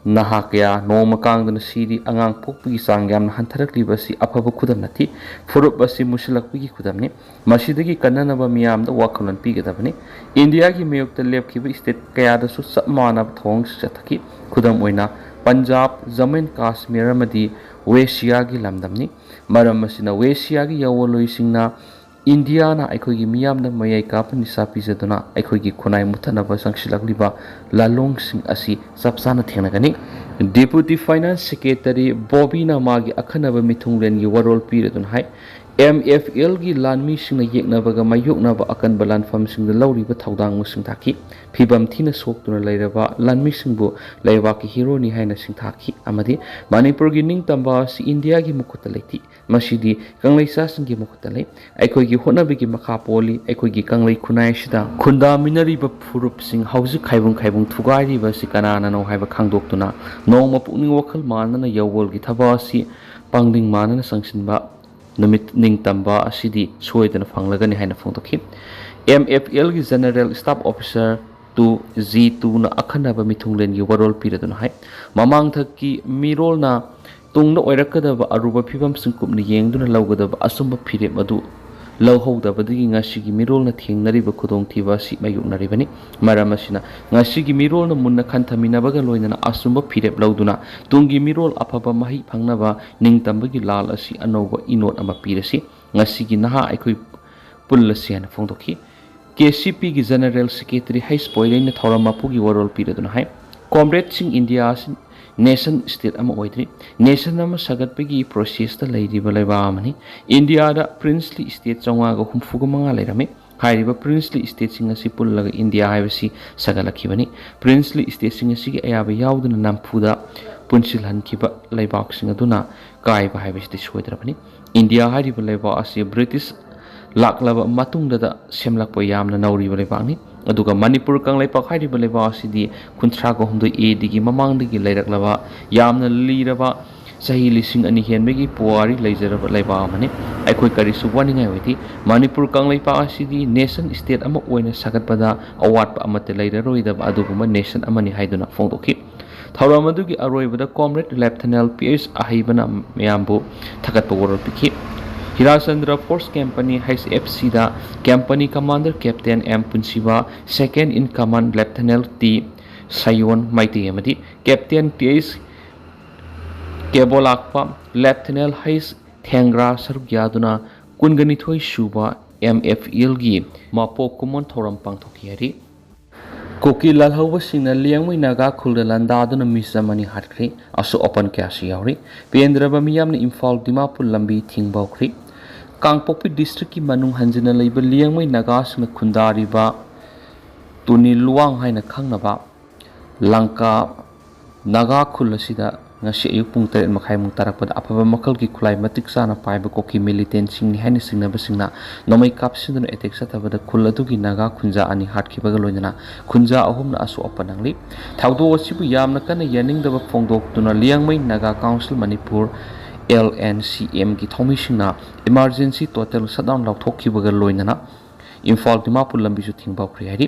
ꯅꯍꯥ ꯀꯌꯥ ꯅꯣꯡꯃ ꯀꯥꯡꯗꯅ ꯁꯤꯔꯤ꯫ ꯑꯉꯥꯡ ꯄꯣꯛꯄꯒꯤ ꯆꯥꯡ ꯌꯥꯝꯅ ꯍꯟꯊꯔꯛꯂꯤꯕ ꯑꯁꯤ ꯑꯐꯕ ꯈꯨꯗꯝ ꯅꯠꯇꯦ꯫ ꯐꯨꯔꯨꯞ ꯑꯁꯤ ꯃꯨꯁꯤꯜꯂꯛꯄꯒꯤ ꯈꯨꯗꯝꯅꯤ꯫ ꯃꯁꯤꯗꯒꯤ ꯀꯟꯅꯅꯕ ꯃꯤꯌꯥꯝꯗ ꯋꯥꯈꯜꯂꯣꯟ ꯄꯤꯒꯗꯕꯅꯤ꯫ ꯏꯟꯗꯤꯌꯥꯒꯤ ꯃꯥꯌꯣꯛꯇ ꯂꯦꯞꯈꯤꯕ ꯁ꯭ꯇꯦꯠ ꯀꯌꯥꯗꯁꯨ ꯆꯞ ꯃꯥꯟꯅꯕ ꯊꯧꯑꯣꯡꯁꯤꯡ ꯆꯠꯊꯈꯤ꯫ ꯈꯨꯗꯝ ꯑꯣꯏꯅ, ꯄꯟꯖꯥꯕ, ꯖꯝꯃꯨ ꯑꯦꯟ ꯀꯥꯁꯃꯤꯔ ꯑꯃꯗꯤ ꯋꯦꯁꯤꯌꯥꯒꯤ ꯂꯝꯗꯝꯅꯤ꯫ ꯃꯔꯝ ꯑꯁꯤꯅ, ꯋꯦꯁꯤꯌꯥꯒꯤ ꯌꯥꯑꯣꯟꯂꯣꯏꯁꯤꯡꯅ ꯏꯟꯗꯤꯌꯥꯅ ꯑꯩꯈꯣꯏꯒꯤ ꯃꯤꯌꯥꯝꯗ ꯃꯌꯥꯏ ꯀꯥꯞꯄ ꯅꯤꯁꯥ ꯄꯤꯖꯗꯨꯅ ꯑꯩꯈꯣꯏꯒꯤ ꯈꯨꯟꯅꯥꯏ ꯃꯨꯠꯊꯠꯅꯕ ꯆꯪꯁꯤꯜꯂꯛꯂꯤꯕ ꯂꯥꯂꯣꯡꯁꯤꯡ ꯑꯁꯤ ꯆꯞ ꯆꯥꯅ ꯊꯦꯡꯅꯒꯅꯤ꯫ ꯗꯤꯄꯨꯇꯤ ꯐꯥꯏꯅꯥꯟꯁ ꯁꯦꯀ꯭ꯔꯦꯇꯔꯤ ꯕꯣꯕꯤꯅ ꯃꯥꯒꯤ ꯑꯈꯟꯅꯕ ꯃꯤꯊꯨꯡꯂꯦꯟꯒꯤ ꯋꯥꯔꯣꯜ ꯄꯤꯔꯗꯨꯅ ꯍꯥꯏ, ꯑꯦꯝ ꯑꯦꯐ ꯑꯦꯜꯒꯤ ꯂꯥꯟꯃꯤꯁꯤꯡꯅ ꯌꯦꯛꯅꯕꯒ ꯃꯥꯌꯣꯛꯅꯕ ꯑꯀꯟꯕ ꯂꯥꯟꯐꯝꯁꯤꯡꯗ ꯂꯧꯔꯤꯕ ꯊꯧꯗꯥꯡꯕꯨ ꯁꯤꯡꯊꯥꯈꯤ꯫ ꯐꯤꯕꯝ ꯊꯤꯅ ꯁꯣꯛꯇꯨꯅ ꯂꯩꯔꯕ ꯂꯥꯟꯃꯤꯁꯤꯡꯕꯨ ꯂꯩꯕꯥꯛꯀꯤ ꯍꯤꯔꯣꯅꯤ ꯍꯥꯏꯅ ꯁꯤꯡꯊꯥꯈꯤ ꯑꯃꯗꯤ ꯃꯅꯤꯄꯨꯔꯒꯤ ꯅꯤꯡꯇꯝꯕ ꯑꯁꯤ ꯏꯟꯗꯤꯌꯥꯒꯤ ꯃꯈꯨꯠꯇ ꯂꯩꯇꯦ꯫ ꯃꯁꯤꯗꯤ ꯀꯪꯂꯩꯆꯥꯁꯤꯡꯒꯤ ꯃꯈꯨꯠꯇ ꯂꯩ꯫ ꯑꯩꯈꯣꯏꯒꯤ ꯍꯣꯠꯅꯕꯒꯤ ꯃꯈꯥ ꯄꯣꯜꯂꯤ꯫ ꯑꯩꯈꯣꯏꯒꯤ ꯀꯪꯂꯩ ꯈꯨꯟꯅꯥꯏ ꯑꯁꯤꯗ ꯈꯨꯟꯗꯥꯃꯤꯟꯅꯔꯤꯕ ꯐꯨꯔꯨꯞꯁꯤꯡ ꯍꯧꯖꯤꯛ ꯈꯥꯏꯕꯨꯡ ꯈꯥꯏꯕꯨꯡ ꯊꯨꯒꯥꯏꯔꯤꯕ ꯑꯁꯤ ꯀꯅꯥꯅꯅꯣ ꯍꯥꯏꯕ ꯈꯪꯗꯣꯛꯇꯨꯅ ꯅꯣꯡꯃ ꯄꯨꯛꯅꯤꯡ ꯋꯥꯈꯜ ꯃꯥꯟꯅꯅ ꯌꯥꯑꯣꯟꯒꯤ ꯊꯕꯛ ꯑꯁꯤ ꯄꯥꯡꯒꯜ ꯃꯥꯟꯅꯅ ꯆꯪꯁꯤꯟꯕ ꯅꯨꯃꯤꯠ ꯅꯤꯡꯇꯝꯕ ꯑꯁꯤꯗꯤ ꯁꯣꯏꯗꯅ ꯐꯪꯂꯒꯅꯤ ꯍꯥꯏꯅ ꯐꯣꯡꯗꯣꯛꯈꯤ꯫ ꯑꯦꯝ ꯑꯦꯐ ꯑꯦꯜꯒꯤ general staff officer two G ꯇꯨꯅ ꯑꯈꯟꯅꯕ ꯃꯤꯊꯨꯡꯂꯦꯟꯒꯤ ꯋꯥꯔꯣꯜ ꯄꯤꯔꯗꯨꯅ ꯍꯥꯏ, ꯃꯃꯥꯡꯊꯛꯀꯤ ꯃꯤꯔꯣꯜꯅ ꯇꯨꯡꯗ ꯑꯣꯏꯔꯛꯀꯗꯕ ꯑꯔꯨꯕ ꯐꯤꯕꯝꯁꯤꯡ ꯀꯨꯞꯅ ꯌꯦꯡꯗꯨꯅ ꯂꯧꯒꯗꯕ ꯑꯆꯨꯝꯕ ꯐꯤꯔꯦꯞ ꯑꯗꯨ ꯂꯧꯍꯧꯗꯕꯗꯒꯤ ꯉꯁꯤꯒꯤ ꯃꯤꯔꯣꯜꯅ ꯊꯦꯡꯅꯔꯤꯕ ꯈꯨꯗꯣꯡꯊꯤꯕ ꯑꯁꯤ ꯃꯥꯌꯣꯛꯅꯔꯤꯕꯅꯤ꯫ ꯃꯔꯝ ꯑꯁꯤꯅ, ꯉꯁꯤꯒꯤ ꯃꯤꯔꯣꯜꯅ ꯃꯨꯟꯅ ꯈꯟꯊꯃꯤꯟꯅꯕꯒ ꯂꯣꯏꯅꯅ ꯑꯆꯨꯝꯕ ꯐꯤꯔꯦꯞ ꯂꯧꯗꯨꯅ ꯇꯨꯡꯒꯤ ꯃꯤꯔꯣꯜ ꯑꯐꯕ ꯃꯍꯩ ꯐꯪꯅꯕ ꯅꯤꯡꯇꯝꯕꯒꯤ ꯂꯥꯜ ꯑꯁꯤ ꯑꯅꯧꯕ ꯏꯅꯣꯠ ꯑꯃ ꯄꯤꯔꯁꯤ꯫ ꯉꯁꯤꯒꯤ ꯅꯍꯥ ꯑꯩꯈꯣꯏ ꯄꯨꯜꯂꯁꯤ ꯍꯥꯏꯅ ꯐꯣꯡꯗꯣꯛꯈꯤ꯫ ꯀꯦ ꯁꯤ ꯄꯤꯒꯤ ꯖꯦꯅꯔꯦꯜ ꯁꯦꯀ꯭ꯔꯦꯇꯔꯤ ꯍꯩꯁ ꯄꯣꯏꯔꯩꯅ ꯊꯧꯔꯝ ꯃꯄꯨꯒꯤ ꯋꯥꯔꯣꯜ ꯄꯤꯔꯗꯨꯅ ꯍꯥꯏ, ꯀꯣꯝꯔꯦꯗꯁꯤꯡ, ꯏꯟꯗꯤꯌꯥ ꯑꯁꯤ ꯅꯦꯁꯟ ꯁ꯭ꯇꯦꯠ ꯑꯃ ꯑꯣꯏꯗ꯭ꯔꯤ꯫ ꯅꯦꯁꯟ ꯑꯃ ꯁꯥꯒꯠꯄꯒꯤ ꯄ꯭ꯔꯣꯁꯦꯁꯇ ꯂꯩꯔꯤꯕ ꯂꯩꯕꯥꯛ ꯑꯃꯅꯤ꯫ ꯏꯟꯗꯤꯌꯥꯗ ꯄ꯭ꯔꯤꯟꯁꯂꯤ ꯁ꯭ꯇꯦꯠ ꯆꯥꯝꯃꯉꯥꯒ ꯍꯨꯝꯐꯨꯒ ꯃꯉꯥ ꯂꯩꯔꯝꯃꯤ꯫ ꯍꯥꯏꯔꯤꯕ ꯄ꯭ꯔꯤꯟꯁꯂꯤ ꯁ꯭ꯇꯦꯠꯁꯤꯡ ꯑꯁꯤ ꯄꯨꯜꯂꯒ ꯏꯟꯗꯤꯌꯥ ꯍꯥꯏꯕꯁꯤ ꯁꯥꯒꯠꯂꯛꯈꯤꯕꯅꯤ꯫ ꯄ꯭ꯔꯤꯟꯁꯂꯤ ꯁ꯭ꯇꯦꯠꯁꯤꯡ ꯑꯁꯤꯒꯤ ꯑꯌꯥꯕ ꯌꯥꯎꯗꯅ ꯅꯝꯐꯨꯗ ꯄꯨꯟꯁꯤꯜꯍꯟꯈꯤꯕ ꯂꯩꯕꯥꯛꯁꯤꯡ ꯑꯗꯨꯅ ꯀꯥꯏꯕ ꯍꯥꯏꯕꯁꯤꯗꯤ ꯁꯣꯏꯗ꯭ꯔꯕꯅꯤ꯫ ꯏꯟꯗꯤꯌꯥ ꯍꯥꯏꯔꯤꯕ ꯂꯩꯕꯥꯛ ꯑꯁꯤ ꯕ꯭ꯔꯤꯇꯤꯁ ꯂꯥꯛꯂꯕ ꯃꯇꯨꯡꯗꯗ ꯁꯦꯝꯂꯛꯄ ꯌꯥꯝꯅ ꯅꯧꯔꯤꯕ ꯂꯩꯕꯥꯛꯅꯤ꯫ ꯑꯗꯨꯒ ꯃꯅꯤꯄꯨꯔ ꯀꯪꯂꯩꯄꯥꯛ ꯍꯥꯏꯔꯤꯕ ꯂꯩꯕꯥꯛ ꯑꯁꯤꯗꯤ ꯀꯨꯟꯊ꯭ꯔꯥꯒ ꯍꯨꯝꯗꯣꯏ ꯑꯦ ꯗꯤꯒꯤ ꯃꯃꯥꯡꯗꯒꯤ ꯂꯩꯔꯛꯂꯕ ꯌꯥꯝꯅ ꯂꯤꯔꯕ ꯆꯍꯤ ꯂꯤꯁꯤꯡ ꯑꯅꯤ ꯍꯦꯟꯕꯒꯤ ꯄꯨꯋꯥꯔꯤ ꯂꯩꯖꯔꯕ ꯂꯩꯕꯥꯛ ꯑꯃꯅꯤ꯫ ꯑꯩꯈꯣꯏ ꯀꯔꯤꯁꯨ ꯋꯥꯅꯤꯡꯉꯥꯏ ꯑꯣꯏꯗꯦ꯫ ꯃꯅꯤꯄꯨꯔ ꯀꯪꯂꯩꯄꯥꯛ ꯑꯁꯤꯗꯤ ꯅꯦꯁꯟ ꯁ꯭ꯇꯦꯠ ꯑꯃ ꯑꯣꯏꯅ ꯁꯥꯒꯠꯄꯗ ꯑꯋꯥꯠꯄ ꯑꯃꯠꯇ ꯂꯩꯔꯔꯣꯏꯗꯕ ꯑꯗꯨꯒꯨꯝꯕ ꯅꯦꯁꯟ ꯑꯃꯅꯤ ꯍꯥꯏꯗꯨꯅ ꯐꯣꯡꯗꯣꯛꯈꯤ꯫ ꯊꯧꯔꯝ ꯑꯗꯨꯒꯤ ꯑꯔꯣꯏꯕꯗ Comrade Lieutenant P H ꯑꯍꯩꯕꯅ ꯃꯌꯥꯝꯕꯨ ꯊꯥꯒꯠꯄ ꯋꯥꯔꯣꯜ ꯄꯤꯈꯤ꯫ ꯍꯤꯔꯥꯆꯟꯗ꯭ꯔ Force Company H F Cꯗ Company Commander Captain M ꯄꯨꯟꯁꯤꯕ, Second in Command Lieutenant T ꯁꯌꯣꯟ Meitei ꯑꯃꯗꯤ Captain T H ꯀꯦꯕꯣꯂꯥꯛꯄ, Lieutenant H ꯊꯦꯡꯒ꯭ꯔꯥ ꯁꯔꯨꯛ ꯌꯥꯗꯨꯅ ꯀꯨꯟꯒ ꯅꯤꯊꯣꯏ ꯁꯨꯕ M F Lꯒꯤ ꯃꯄꯣꯛ ꯀꯨꯝꯑꯣꯟ ꯊꯧꯔꯝ ꯄꯥꯡꯊꯣꯛꯈꯤ ꯍꯥꯏꯔꯤ꯫ ꯀꯨꯀꯤ ꯂꯥꯜꯍꯧꯕꯁꯤꯡꯅ ꯂꯤꯌꯥꯡꯃꯩ ꯅꯥꯒꯥ ꯈꯨꯜꯗ ꯂꯥꯟꯗꯥꯗꯨꯅ ꯃꯤꯁ ꯑꯃꯅꯤ ꯍꯥꯠꯈ꯭ꯔꯦ꯫ ꯑꯁꯣꯛ ꯑꯄꯟ ꯀꯌꯥꯁꯨ ꯌꯥꯎꯔꯤ꯫ ꯄꯦꯟꯗ꯭ꯔꯕ ꯃꯤꯌꯥꯝꯅ ꯏꯝꯐꯥꯜ ꯗꯤꯃꯥꯄꯨꯔ ꯂꯝꯕꯤ ꯊꯤꯡꯕ ꯍꯧꯈ꯭ꯔꯦ꯫ ꯀꯥꯡꯄꯣꯛꯄꯤ districtꯀꯤ ꯃꯅꯨꯡ ꯍꯟꯖꯤꯟꯅ ꯂꯩꯕ ꯂꯤꯌꯥꯡꯃꯩ ꯅꯥꯒꯥꯁꯤꯡꯅ ꯈꯨꯟꯗꯥꯔꯤꯕ ꯇꯨꯅꯤ ꯂꯨꯋꯥꯡ ꯍꯥꯏꯅ ꯈꯪꯅꯕ ꯂꯪꯀꯥ ꯅꯥꯒꯥ ꯈꯨꯜ ꯑꯁꯤꯗ ꯉꯁꯤ ꯑꯌꯨꯛ ꯄꯨꯡ ꯇꯔꯦꯠ ꯃꯈꯥꯏꯃꯨꯛ ꯇꯥꯔꯛꯄꯗ ꯑꯐꯕ ꯃꯈꯜꯒꯤ ꯈꯨꯠꯂꯥꯏ ꯃꯇꯤꯛ ꯆꯥꯅ ꯄꯥꯏꯕ ꯀꯨꯀꯤ militantꯁꯤꯡꯅꯤ ꯍꯥꯏꯅ ꯆꯤꯡꯅꯕꯁꯤꯡꯅ ꯅꯣꯡꯃꯩ ꯀꯥꯞꯁꯤꯟꯗꯨꯅ attack ꯆꯠꯊꯕꯗ ꯈꯨꯜ ꯑꯗꯨꯒꯤ ꯅꯥꯒꯥ ꯈꯨꯟꯖꯥ ꯑꯅꯤ ꯍꯥꯠꯈꯤꯕꯒ ꯂꯣꯏꯅꯅ ꯈꯨꯟꯖꯥ ꯑꯍꯨꯝꯅ ꯑꯁꯣꯛ ꯑꯄꯟ ꯅꯪꯂꯤ꯫ ꯊꯧꯗꯣꯛ ꯑꯁꯤꯕꯨ ꯌꯥꯝꯅ ꯀꯟꯅ ꯌꯥꯅꯤꯡꯗꯕ ꯐꯣꯡꯗꯣꯛꯇꯨꯅ Liangmai Naga council Manipur, L N C M ꯒꯤ ꯊꯧꯃꯤꯁꯤꯡꯅ emergency total shutdown ꯂꯥꯎꯊꯣꯛꯈꯤꯕꯒ ꯂꯣꯏꯅꯅ ꯏꯝꯐꯥꯜ ꯗꯤꯃꯥꯄꯨꯔ ꯂꯝꯕꯤꯁꯨ ꯊꯤꯡꯕ ꯍꯧꯈ꯭ꯔꯦ ꯍꯥꯏꯔꯤ꯫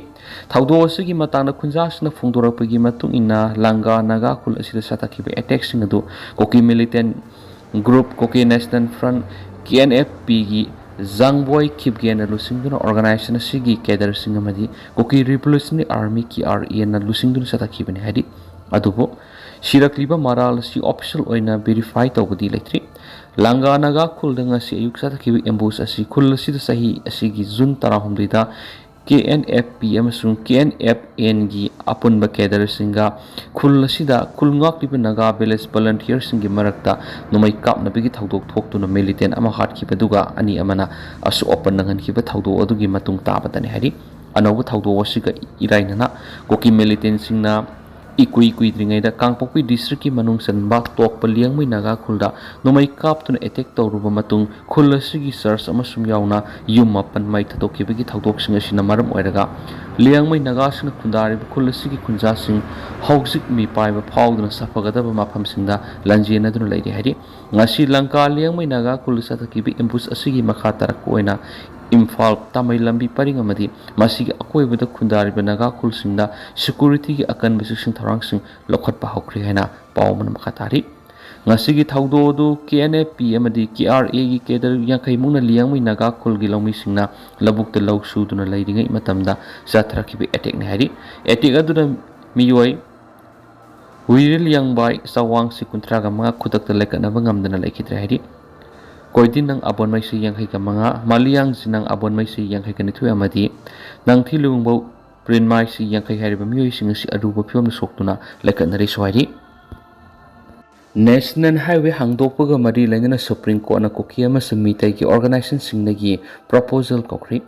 ꯊꯧꯗꯣꯛ ꯑꯁꯤꯒꯤ ꯃꯇꯥꯡꯗ ꯈꯨꯟꯖꯥꯁꯤꯡꯅ ꯐꯣꯡꯗꯣꯔꯛꯄꯒꯤ ꯃꯇꯨꯡ ꯏꯟꯅ, ꯂꯪꯒꯥ ꯅꯥꯒꯥ ꯈꯨꯜ ꯑꯁꯤꯗ ꯆꯠꯊꯈꯤꯕ attackꯁꯤꯡ ꯑꯗꯨ ꯀꯨꯀꯤ militant group Kuki National Front, K N F Pꯒꯤ ꯖꯥꯡꯕꯣꯏ ꯈꯤꯞꯒꯦꯅ ꯂꯨꯆꯤꯡꯗꯨꯅ organization ꯑꯁꯤꯒꯤ cadreꯁꯤꯡ ꯑꯃꯗꯤ Kuki Revolutionary Army, K R Aꯅ ꯂꯨꯆꯤꯡꯗꯨꯅ ꯆꯠꯊꯈꯤꯕꯅꯤ ꯍꯥꯏꯔꯤ꯫ ꯑꯗꯨꯕꯨ ꯁꯤꯔꯛꯂꯤꯕ ꯃꯔꯥꯜ ꯑꯁꯤ official ꯑꯣꯏꯅ verify ꯇꯧꯕꯗꯤ ꯂꯩꯇ꯭ꯔꯤ꯫ ꯂꯪꯒꯥ ꯅꯥꯒꯥ ꯈꯨꯜꯗ ꯉꯁꯤ ꯑꯌꯨꯛ ꯆꯠꯊꯈꯤꯕ ambush ꯑꯁꯤ ꯈꯨꯜ ꯑꯁꯤꯗ ꯆꯍꯤ ꯑꯁꯤꯒꯤ June ꯇꯔꯥꯍꯨꯝꯗꯣꯏꯗ K N F P ꯑꯃꯁꯨꯡ K N F Nꯒꯤ ꯑꯄꯨꯟꯕ cadreꯁꯤꯡꯒ ꯈꯨꯜ ꯑꯁꯤꯗ ꯈꯨꯜ ꯉꯥꯛꯂꯤꯕ ꯅꯥꯒꯥ village volunteerꯁꯤꯡꯒꯤ ꯃꯔꯛꯇ ꯅꯣꯡꯃꯩ ꯀꯥꯞꯅꯕꯒꯤ ꯊꯧꯗꯣꯛ ꯊꯣꯛꯇꯨꯅ militant ꯑꯃ ꯍꯥꯠꯈꯤꯕ, ꯑꯗꯨꯒ ꯑꯅꯤ ꯑꯃꯅ ꯑꯁꯣꯛ ꯑꯄꯟ ꯅꯪꯍꯟꯈꯤꯕ ꯊꯧꯗꯣꯛ ꯑꯗꯨꯒꯤ ꯃꯇꯨꯡ ꯇꯥꯕꯗꯅꯤ ꯍꯥꯏꯔꯤ꯫ ꯑꯅꯧꯕ ꯊꯧꯗꯣꯛ ꯑꯁꯤꯒ ꯏꯔꯥꯏꯅꯅ ꯀꯨꯀꯤ militantꯁꯤꯡꯅ ꯏꯀꯨꯏ ꯀꯨꯏꯗ꯭ꯔꯤꯉꯩꯗ ꯀꯥꯡꯄꯣꯛꯄꯤ districtꯀꯤ ꯃꯅꯨꯡ ꯆꯟꯕ ꯇꯣꯛꯄ ꯂꯤꯌꯥꯡꯃꯩ ꯅꯥꯒꯥ ꯈꯨꯜꯗ ꯅꯣꯡꯃꯩ ꯀꯥꯞꯇꯨꯅ attack ꯇꯧꯔꯨꯕ ꯃꯇꯨꯡ ꯈꯨꯜ ꯑꯁꯤꯒꯤ church ꯑꯃꯁꯨ ꯌꯥꯎꯅ ꯌꯨꯝ ꯃꯥꯄꯟ ꯃꯩ ꯊꯥꯗꯣꯛꯈꯤꯕꯒꯤ ꯊꯧꯗꯣꯛꯁꯤꯡ ꯑꯁꯤꯅ ꯃꯔꯝ ꯑꯣꯏꯔꯒ ꯂꯤꯌꯥꯡꯃꯩ ꯅꯥꯒꯥꯁꯤꯡꯅ ꯈꯨꯟꯗꯥꯔꯤꯕ ꯈꯨꯜ ꯑꯁꯤꯒꯤ ꯈꯨꯟꯖꯥꯁꯤꯡ ꯍꯧꯖꯤꯛ ꯃꯤꯄꯥꯏꯕ ꯐꯥꯎꯗꯨꯅ ꯁꯥꯐꯒꯗꯕ ꯃꯐꯝꯁꯤꯡꯗ ꯂꯥꯟꯖꯦꯟꯅꯗꯨꯅ ꯂꯩꯔꯤ ꯍꯥꯏꯔꯤ꯫ ꯉꯁꯤ ꯂꯪꯀꯥ ꯂꯤꯌꯥꯡꯃꯩ ꯅꯥꯒꯥ ꯈꯨꯜꯗ ꯆꯠꯊꯈꯤꯕ ambush ꯑꯁꯤꯒꯤ ꯃꯈꯥ ꯇꯥꯔꯛꯄ ꯑꯣꯏꯅ ꯏꯝꯐꯥꯜ ꯇꯥꯃꯩ ꯂꯝꯕꯤ ꯄꯔꯤꯡ ꯑꯃꯗꯤ ꯃꯁꯤꯒꯤ ꯑꯀꯣꯏꯕꯗ ꯈꯨꯟꯗꯥꯔꯤꯕ ꯅꯥꯒꯥ ꯈꯨꯜꯁꯤꯡꯗ ꯁꯦꯀ꯭ꯌꯨꯔꯤꯇꯤꯒꯤ ꯑꯀꯟꯕ ꯆꯦꯛꯁꯤꯟ ꯊꯧꯔꯥꯡꯁꯤꯡ ꯂꯧꯈꯠꯄ ꯍꯧꯈ꯭ꯔꯦ ꯍꯥꯏꯅ ꯄꯥꯎ ꯑꯃꯅ ꯃꯈꯥ ꯇꯥꯔꯤ꯫ ꯉꯁꯤꯒꯤ ꯊꯧꯗꯣꯛ ꯑꯗꯨ ꯀꯦ ꯑꯦꯟ ꯑꯦ ꯄꯤ ꯑꯃꯗꯤ ꯀꯦ ꯑꯥꯔ ꯑꯦꯒꯤ ꯀꯦꯗꯔ ꯌꯥꯡꯈꯩ ꯃꯨꯛꯅ ꯂꯤꯌꯥꯡꯃꯩ ꯅꯥꯒꯥ ꯈꯨꯜꯒꯤ ꯂꯧꯃꯤꯁꯤꯡꯅ ꯂꯧꯕꯨꯛꯇ ꯂꯧ ꯁꯨꯗꯨꯅ ꯂꯩꯔꯤꯉꯩ ꯃꯇꯝꯗ ꯆꯠꯊꯔꯛꯈꯤꯕ ꯑꯦꯇꯦꯛꯅꯤ ꯍꯥꯏꯔꯤ꯫ ꯑꯦꯇꯦꯛ ꯑꯗꯨꯗ ꯃꯤꯑꯣꯏ ꯋꯤꯔꯤꯜ ꯌꯥꯡꯕꯥꯏ ꯆꯋꯥꯡꯁꯤ ꯀꯨꯟꯊ꯭ꯔꯥꯒ ꯃꯉꯥ ꯈꯨꯗꯛꯇ ꯂꯩꯈꯠꯅꯕ ꯉꯝꯗꯅ ꯂꯩꯈꯤꯗ꯭ꯔꯦ ꯍꯥꯏꯔꯤ꯫ ꯀꯣꯏꯗꯤꯟ ꯅꯪ ꯑꯕꯣꯟꯃꯩꯁꯤ ꯌꯥꯡꯈꯩꯒ ꯃꯉꯥ, ꯃꯥꯂꯤꯌꯥꯡꯁꯤ ꯅꯪ ꯑꯕꯣꯟꯃꯩꯁꯤ ꯌꯥꯡꯈꯩꯒ ꯅꯤꯊꯣꯏ ꯑꯃꯗꯤ ꯅꯪꯊꯤ ꯂꯨꯡꯕꯧ ꯄ꯭ꯔꯤꯟꯃꯥꯏꯁꯤ ꯌꯥꯡꯈꯩ ꯍꯥꯏꯔꯤꯕ ꯃꯤꯑꯣꯏꯁꯤꯡ ꯑꯁꯤ ꯑꯔꯨꯕ ꯐꯤꯕꯝꯗ ꯁꯣꯛꯇꯨꯅ ꯂꯩꯈꯠꯅꯔꯤꯁꯨ ꯍꯥꯏꯔꯤ꯫ ꯅꯦꯁꯅꯦꯜ ꯍꯥꯏꯋꯦ ꯍꯥꯡꯗꯣꯛꯄꯒ ꯃꯔꯤ ꯂꯩꯅꯅ ꯁꯨꯄ꯭ꯔꯤꯝ ꯀꯣꯔꯠꯅ ꯀꯨꯀꯤ ꯑꯃꯁꯨꯡ ꯃꯤꯇꯩꯒꯤ ꯑꯣꯔꯒꯅꯥꯏꯖꯦꯁꯟꯁꯤꯡꯗꯒꯤ ꯄ꯭ꯔꯣꯄꯣꯖꯦꯜ ꯀꯧꯈ꯭ꯔꯤ꯫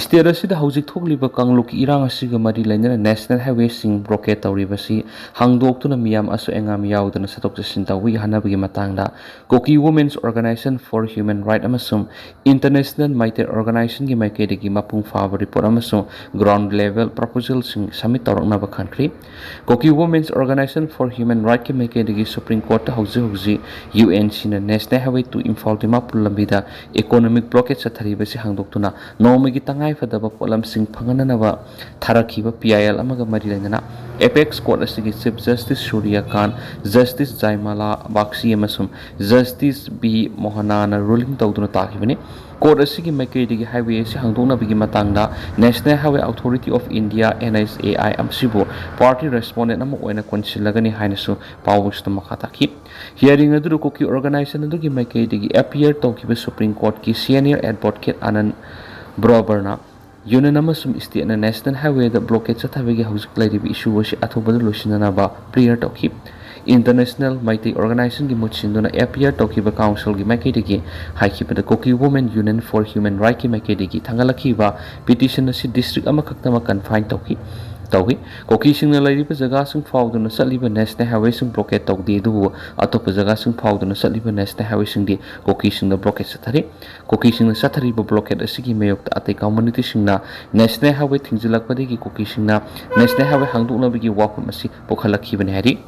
ꯁ꯭ꯇꯦꯠ ꯑꯁꯤꯗ ꯍꯧꯖꯤꯛ ꯊꯣꯛꯂꯤꯕ ꯀꯥꯡꯂꯨꯞꯀꯤ ꯏꯔꯥꯡ ꯑꯁꯤꯒ ꯃꯔꯤ ꯂꯩꯅꯅ ꯅꯦꯁꯅꯦꯜ ꯍꯥꯏꯋꯦꯁꯤꯡ ꯕ꯭ꯂꯣꯀꯦꯠ ꯇꯧꯔꯤꯕꯁꯤ ꯍꯥꯡꯗꯣꯛꯇꯨꯅ ꯃꯤꯌꯥꯝ ꯑꯁꯣꯏ ꯑꯉꯥꯝ ꯌꯥꯎꯗꯅ ꯆꯠꯊꯣꯛ ꯆꯠꯁꯤꯟ ꯇꯧꯕ ꯌꯥꯍꯟꯅꯕꯒꯤ ꯃꯇꯥꯡꯗ Kuki women's organisation for human right ꯑꯃꯁꯨꯡ ꯏꯟꯇꯔꯅꯦꯁꯅꯦꯜ ꯃꯩꯇꯩ ꯑꯣꯔꯒꯅꯥꯏꯖꯦꯁꯟꯒꯤ ꯃꯥꯏꯀꯩꯗꯒꯤ ꯃꯄꯨꯡ ꯐꯥꯕ ꯔꯤꯄꯣꯔꯠ ꯑꯃꯁꯨꯡ ꯒ꯭ꯔꯥꯎꯟ ꯂꯦꯚꯦꯜ ꯄ꯭ꯔꯣꯄꯣꯖꯦꯜꯁꯤꯡ ꯁꯕꯃꯤꯠ ꯇꯧꯔꯛꯅꯕ ꯈꯟꯈ꯭ꯔꯤ꯫ Kuki women's organisation for human ꯔꯥꯏꯠꯀꯤ ꯃꯥꯏꯀꯩꯗꯒꯤ ꯁꯨꯄ꯭ꯔꯤꯝ ꯀꯣꯔꯠꯇ ꯍꯧꯖꯤꯛ ꯍꯧꯖꯤꯛ ꯌꯨ ꯑꯦꯟ ꯁꯤꯅ national highway two Imphal Dimapur ꯂꯝꯕꯤꯗ ꯏꯀꯣꯅꯣꯃꯤꯛ ꯕ꯭ꯂꯣꯀꯦꯠ ꯆꯠꯊꯔꯤꯕꯁꯤ ꯍꯥꯡꯗꯣꯛꯇꯨꯅ ꯅꯣꯡꯃꯒꯤ ꯇꯉꯥꯏꯐꯗꯕ ꯄꯣꯠꯂꯝꯁꯤꯡ ꯐꯪꯍꯟꯅꯅꯕ ꯊꯥꯔꯛꯈꯤꯕ ꯄꯤ ꯑꯥꯏ ꯑꯦꯜ ꯑꯃꯒ ꯃꯔꯤ ꯂꯩꯅꯅ ꯑꯦꯄꯦꯛꯁ ꯀꯣꯔꯠ ꯑꯁꯤꯒꯤ ꯆꯤꯐ ꯖꯁꯇꯤꯁ ꯁꯨꯔꯤꯌꯥꯀꯥꯟ, ꯖꯁꯇꯤꯁ ꯖꯥꯏꯃꯥꯂꯥ ꯕꯥꯛꯁꯤ ꯑꯃꯁꯨꯡ ꯖꯁꯇꯤꯁ ꯕꯤ ꯃꯣꯍꯅꯥꯅ ꯔꯨꯂꯤꯡ ꯇꯧꯗꯨꯅ ꯇꯥꯈꯤꯕꯅꯤ꯫ ꯀꯣꯔꯠ ꯑꯁꯤꯒꯤ ꯃꯥꯏꯀꯩꯗꯒꯤ ꯍꯥꯏꯋꯦ ꯑꯁꯤ ꯍꯥꯡꯗꯣꯛꯅꯕꯒꯤ ꯃꯇꯥꯡꯗ National Highway Authority of India, N H A I, ꯑꯁꯤꯕꯨ ꯄꯥꯔꯇꯤ ꯔꯦꯁꯄꯣꯟꯗꯦꯟ ꯑꯃ ꯑꯣꯏꯅ ꯀꯣꯟꯁꯤꯜꯂꯒꯅꯤ ꯍꯥꯏꯅꯁꯨ ꯄꯥꯎ ꯑꯁꯤꯗ ꯃꯈꯥ ꯇꯥꯈꯤ꯫ ꯍꯤꯌꯥꯔꯤꯡ ꯑꯗꯨꯗ ꯀꯨꯀꯤ ꯑꯣꯔꯒꯅꯥꯏꯖꯦꯁꯟ ꯑꯗꯨꯒꯤ ꯃꯥꯏꯀꯩꯗꯒꯤ ꯑꯦꯄꯤꯌꯔ ꯇꯧꯈꯤꯕ ꯁꯨꯄ꯭ꯔꯤꯝ ꯀꯣꯔꯠꯀꯤ ꯁꯦꯅꯤꯌꯔ ꯑꯦꯗꯚꯣꯀꯦꯠ ꯑꯅꯟ ꯕ꯭ꯔꯣꯕꯔꯅ ꯌꯨꯅꯤꯌꯟ ꯑꯃꯁꯨꯡ ꯁ꯭ꯇꯦꯠꯅ ꯅꯦꯁꯅꯦꯜ ꯍꯥꯏꯋꯦꯗ ꯕ꯭ꯂꯣꯀꯦꯠ ꯆꯠꯊꯕꯒꯤ ꯍꯧꯖꯤꯛ ꯂꯩꯔꯤꯕ ꯏꯁꯨ ꯑꯁꯤ ꯑꯊꯨꯕꯗ ꯂꯣꯏꯁꯤꯟꯅꯅꯕ ꯄ꯭ꯔꯦꯌꯔ ꯇꯧꯈꯤ꯫ ꯏꯟꯇꯔꯅꯦꯁꯅꯦꯜ ꯃꯩꯇꯩ ꯑꯣꯔꯒꯅꯥꯏꯖꯦꯁꯟꯒꯤ ꯃꯍꯨꯠ ꯁꯤꯟꯗꯨꯅ ꯑꯦꯄꯤꯌꯔ ꯇꯧꯈꯤꯕ ꯀꯥꯎꯟꯁꯤꯜꯒꯤ ꯃꯥꯏꯀꯩꯗꯒꯤ ꯍꯥꯏꯈꯤꯕꯗ ꯀꯨꯀꯤ ꯋꯨꯃꯦꯟ ꯌꯨꯅꯤꯌꯟ ꯐꯣꯔ ꯍ꯭ꯌꯨꯃꯦꯟ ꯔꯥꯏꯠꯀꯤ ꯃꯥꯏꯀꯩꯗꯒꯤ ꯊꯥꯡꯒꯠꯂꯛꯈꯤꯕ ꯄꯤꯇꯤꯁꯟ ꯑꯁꯤ ꯗꯤꯁꯇ꯭ꯔꯤꯛ ꯑꯃꯈꯛꯇꯃꯛ ꯀꯟꯐꯥꯏꯟ ꯇꯧꯈꯤ ꯇꯧꯏ꯫ ꯀꯨꯀꯤꯁꯤꯡꯅ ꯂꯩꯔꯤꯕ ꯖꯒꯥꯁꯤꯡ ꯐꯥꯎꯗꯨꯅ ꯆꯠꯂꯤꯕ ꯅꯦꯁꯅꯦꯜ ꯍꯥꯏꯋꯦꯁꯤꯡ ꯕ꯭ꯂꯣꯀꯦꯠ ꯇꯧꯗꯦ, ꯑꯗꯨꯕꯨ ꯑꯇꯣꯞꯄ ꯖꯒꯥꯁꯤꯡ ꯐꯥꯎꯗꯨꯅ ꯆꯠꯂꯤꯕ ꯅꯦꯁꯅꯦꯜ ꯍꯥꯏꯋꯦꯁꯤꯡꯗꯤ ꯀꯨꯀꯤꯁꯤꯡꯅ ꯕ꯭ꯂꯣꯀꯦꯠ ꯆꯠꯊꯔꯤ꯫ ꯀꯨꯀꯤꯁꯤꯡꯅ ꯆꯠꯊꯔꯤꯕ ꯕ꯭ꯂꯣꯀꯦꯠ ꯑꯁꯤꯒꯤ ꯃꯥꯌꯣꯛꯇ ꯑꯇꯩ ꯀꯝꯃꯨꯅꯤꯇꯤꯁꯤꯡꯅ ꯅꯦꯁꯅꯦꯜ ꯍꯥꯏꯋꯦ ꯊꯤꯡꯖꯤꯜꯂꯛꯄꯗꯒꯤ ꯀꯨꯀꯤꯁꯤꯡꯅ ꯅꯦꯁꯅꯦꯜ ꯍꯥꯏꯋꯦ ꯍꯥꯡꯗꯣꯛꯅꯕꯒꯤ ꯋꯥꯐꯝ ꯑꯁꯤ ꯄꯨꯈꯠꯂꯛꯈꯤꯕꯅꯤ ꯍꯥꯏꯔꯤ꯫